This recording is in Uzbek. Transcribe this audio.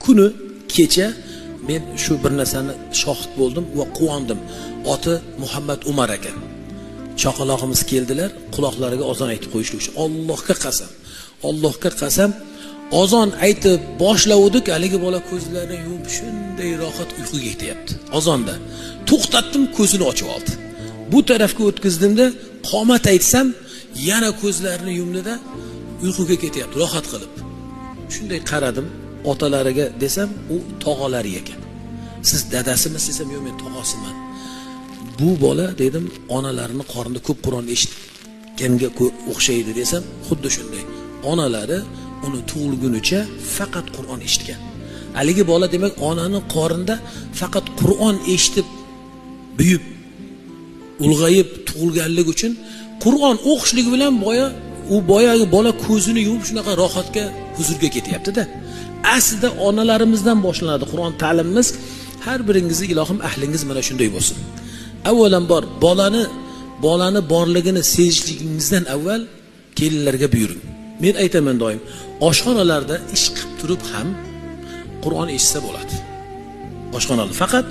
Kuni kecha men shu bir narsani shohid bo'ldim va quvondim. Oti Muhammad Umar ekan. Chaqalog'imiz keldilar, quloqlariga ozon aytib qo'yishlik uchun. Allohga qasam, Allohga qasam, ozon aytib boshlavdik, haligi bola ko'zlarini yumib shunday rohat uyquga ketyapti. Ozonda to'xtatdim, ko'zini ochib oldi. Bu tarafga o'tkazdimda, qomat aytsam, yana ko'zlarini yumdida uyquga ketyapti, rohat qilib. Shunday qaradim otalariga desam, u tog'alari ekan. Siz dadasimisiz desam, yo'q, men tog'asiman. Bu bola dedim, onalarini qornida ko'p Qur'on eshitganga o'xshaydi desam, xuddi shunday. Onalari uni tug'ilgunicha faqat Qur'on eshitgan. Haligi bola demak onani qornida faqat Qur'on eshitib buyib, ulg'ayib tug'ilganligi uchun Qur'on o'qishligi bilan boya u boyagi bola ko'zini yumib shunaqa rohatga, huzurga ketyapti-da. Aslida onalarimizdan boshlanadi Qur'on ta'limimiz. Har biringizni ilohim ahlingiz mana shunday bo'lsin. Avvalambor bolani borligini sezishligingizdan avval kelinlarga buyuring. Men aytaman doim, oshxonalarda ish qilib turib ham Qur'on eshitsa bo'ladi. Oshxonada faqat